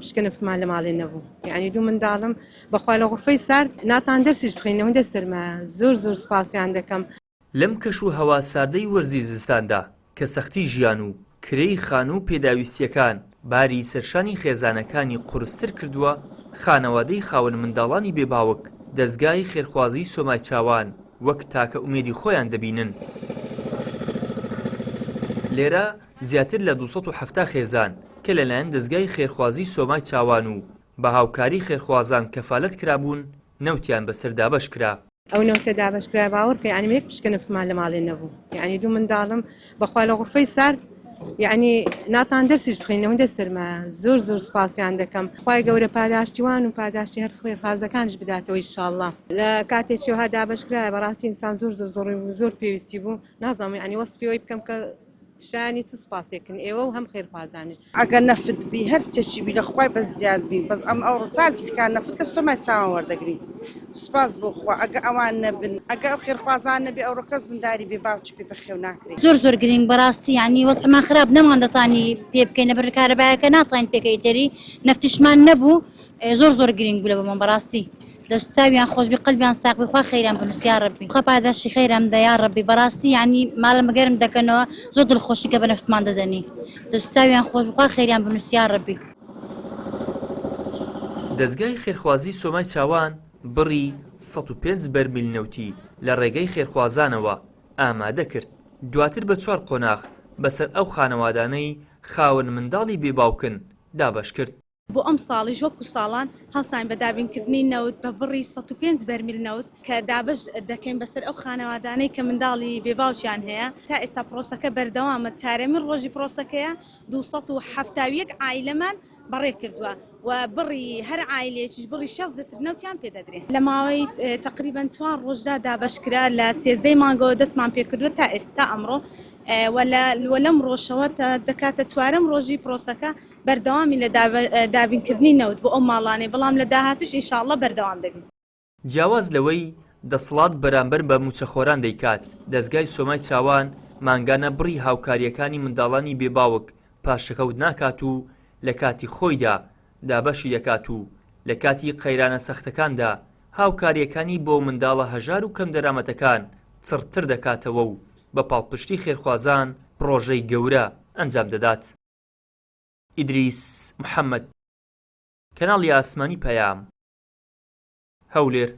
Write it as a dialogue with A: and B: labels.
A: پشکە نەفتمان لە ماڵێ نەبوو یعنی دوو منداڵم بەخوا لە غورفەی سارد ناتان دەرسیش بخوێنین ئەوەندە سەرمایە زۆر زۆر سوپاسیان دەکەم.
B: لەم کەش و هەوا ساردەی وەرزی زستاندا کە سەختی ژیان و کرێی خانوو و پێداویستییەکان باری سەرشانی خێزانەکانی قورستر کردووە، خانەوادەی خاوەن منداڵانی بێ باوک دەزگای خێرخوازیی سۆمای چاوان وەک تاکە ئومێدی خۆیان دەبینن. لێرە زیاتر لە 270 خێزان کە لەلایەن دەزگای خێرخوازیی سۆمای چاوان و بە هاوکاری خێرخوازان کەفالەت کرابوون، نەوتیان بەسەر دابەش کرا.
A: ئەو نەوتە دابەش کرا باوەڕ کە یانی یەک پشکە نەفتمان لە ماڵێ نەبوو یانی دوو منداڵم بەخوا لە غورفەی سارد یعنی ناتان دەرسیش بخوێنین ئەوەندە سەرمایە زۆر زۆر سوپاسیان دەکەم خوای گەورە پاداشتی وان و پاداشتی هەر خێرخوازەکانیش بداتەوە ئیشاڵڵا لە کاتێکی وەها دابەش کرایە بەڕاستی ئینسان زۆر زۆر زۆر زۆر پێویستی بوو نازانم یعنی وەسفی ئەوەی بکەم کە شایانی چ سوپاسێکن ئێوە و هەم خێرخوازانیش.
C: ئەگەر نەفت بی هەر چێکی بی لە خوای بەس زیاد بی بەس ئەم ئەوڕۆ چار جلکان نەفت لە سۆمای چاوان وەردەگرین سوپاس بۆ خوا ئەگە ئەوان نەبن ئەگە ئەو خێرخوازان نەبی ئەوڕۆ کەس منداری بێ باوکی پێ بەخێو ناکرێ.
D: زۆر زۆر گرینگ بەراستی یانی وەزعمان خراپ نەمان دەتانی پێ بکەین لەبەر کارەبایەکە ناتانین پێکە ئیتری نەفتیشمان نەبوو زۆر زۆر گرینگ بوو لە بۆمان بەراستی دەست چاویان خۆش بی قەلبیان ساغ بی خوا خەیریان بنوسی یاڕەبی خوا پاداشتی خەیران بدە یاڕەبی بەڕاستی یانی ماڵە گەرم دەکەنەوە زۆر دڵخۆشی کە بە نەفتمان دەدەنی دەست چاویان خۆش بی خوا خەیریان بنوسی یاڕەبی.
B: دەزگای خێرخوازی سۆمای چاوان بڕی 105 بەرمیل نەوتی لە ڕێگەی خێرخوازانەوە ئامادە کرد، دواتر بە چوار قۆناغ بەسەر ئەو خانەوادانەی خاوەن منداڵی بێ باوکن دابەش کرد.
E: بۆ ئەمساڵیش وەکو ساڵان هەڵساین بە دابینکردنی نەوت بە بڕی 105 بەرمیل نەوت کە دابەش دەکەین بەسەر ئەو خانەوادانەی کە منداڵی بێ باوکیان هەیە، تا ئێستا پرۆسەکە بەردەوامە، چارەمین ڕۆژی پرۆسەکەیە، 271 عایلەمان بەڕێ کردووە و بڕی هەر عایلەیەکیش بڕی 60 لتر نەوتیان پێ دەدرێ. لە ماوەی تەقریبەن چوار ڕۆژدا دابەش کرا، لە سێزدەی مانگەوە دەستمان پێ کردووە تا ئێستا ئەمڕۆ و لەم ڕۆژەوە تا دەکاتە چوارەم ڕۆژی پرۆسەکە. بەردەوامین لە دابینکردنی نەوت بۆ ئەو ماڵانەی، بەڵام لە داهاتووش ان شاء اللە بەردەوام دەبین.
B: جیاواز لەوەی دەسەڵات بەرامبەر بە مووچەخۆران دەیکات، دەزگای سۆمای چاوان مانگانە بڕی هاوکارییەکانی منداڵانی بێ باوک پاشەکەوت ناکات و لە کاتی خۆیدا دابەشی دەکات و لە کاتی قەیرانە سەختەکاندا هاوکارییەکانی بۆ منداڵە هەژار و کەمدەرامەتەکان چڕتر دەکاتەوە و بە پاڵپشتی خێرخوازان پڕۆژەی گەورە ئەنجام دەدات. ئیدریس محەمەد، کەناڵی ئاسمانی پەیام، هەولێر.